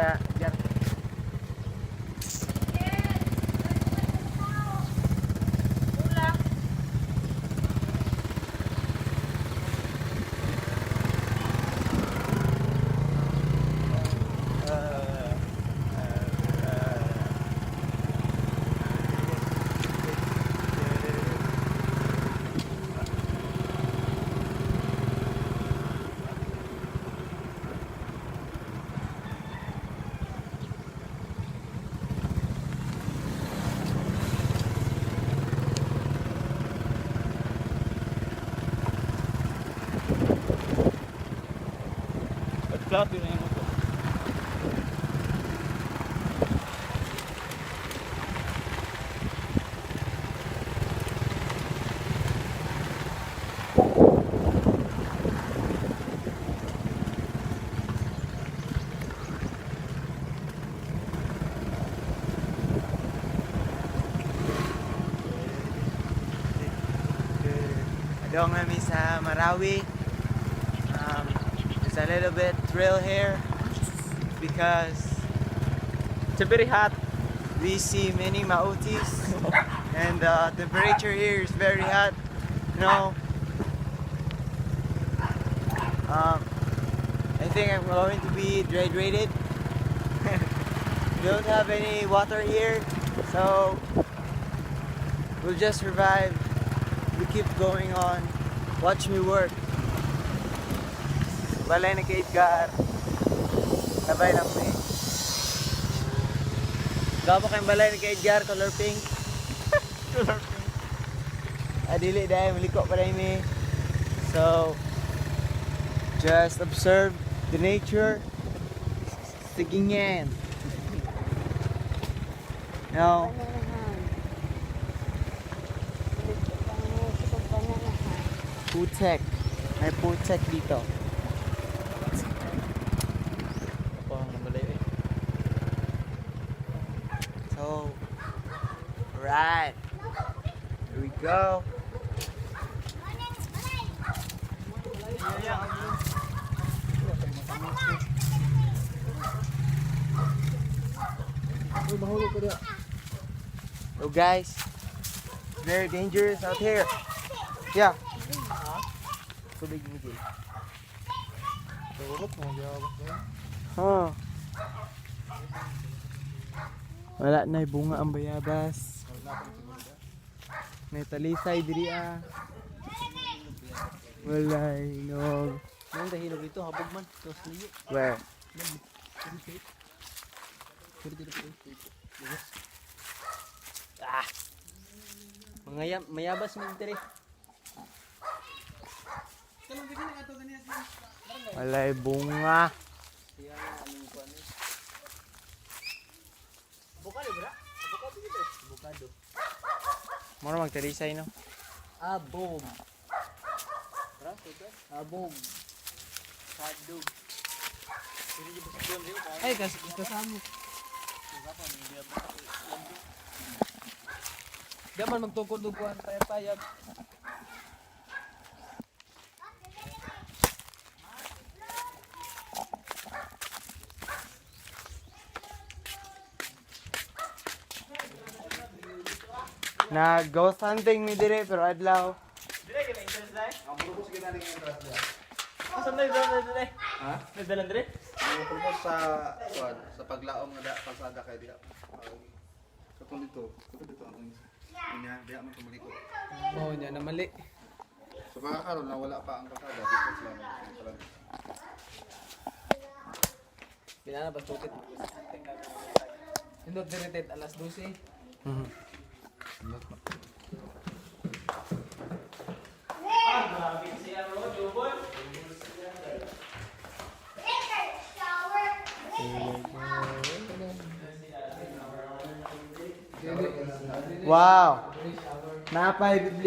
Kaya, dyan. At flat yun na yung motor. Adong kami sa Marawi. It's a little bit thrill here because It's very hot. We see many Maotis and the temperature here is very hot. I think I'm going to be dehydrated. We don't have any water here, so we'll just survive. We keep going on. Watch me work. Balay na kay Edgar. Sabay lang mi. Gwapo kayong balay ni kay Edgar, color pink. Color pink. Adili dahil, maliko pa rin mi. So, just observe the nature. Sige yan. No, putek. May putek dito. Ako ang namalay eh. So, right. Here we go. So guys, it's very dangerous out here. Yeah. Tubig ni Jay. Huh. Wala na bunga ang bayabas. May talisay diri ah. Wala hinog. Nang dahilog ito, habog man. Tapos liyo. Where? Ah! Mga mayabas man diri. Walay bunga. Avocado bra? Avocado dito. Avocado. Mura magtalisay, no? Abog. Abog. Kadog. Ay, kasama. Di man magtukod og kuan payag-payag. Nag ghost hunting mi dire pero adlaw. Dire kay interest dai. Ang purpose kita ning interest dai. Asa na dala dire? Ha? May dala dire? Ang purpose sa kuan, sa paglaom nga da kalsada kay diha. Katong dito, katong dito ang inya diha man tumaliko. Oo, niya na mali. So baka karon na wala pa ang kalsada dito sila mag. Pinana ba tukit? Indot diritet alas 12. Ah, grabe siya ro, Jubol. Wow. Napay Biblia.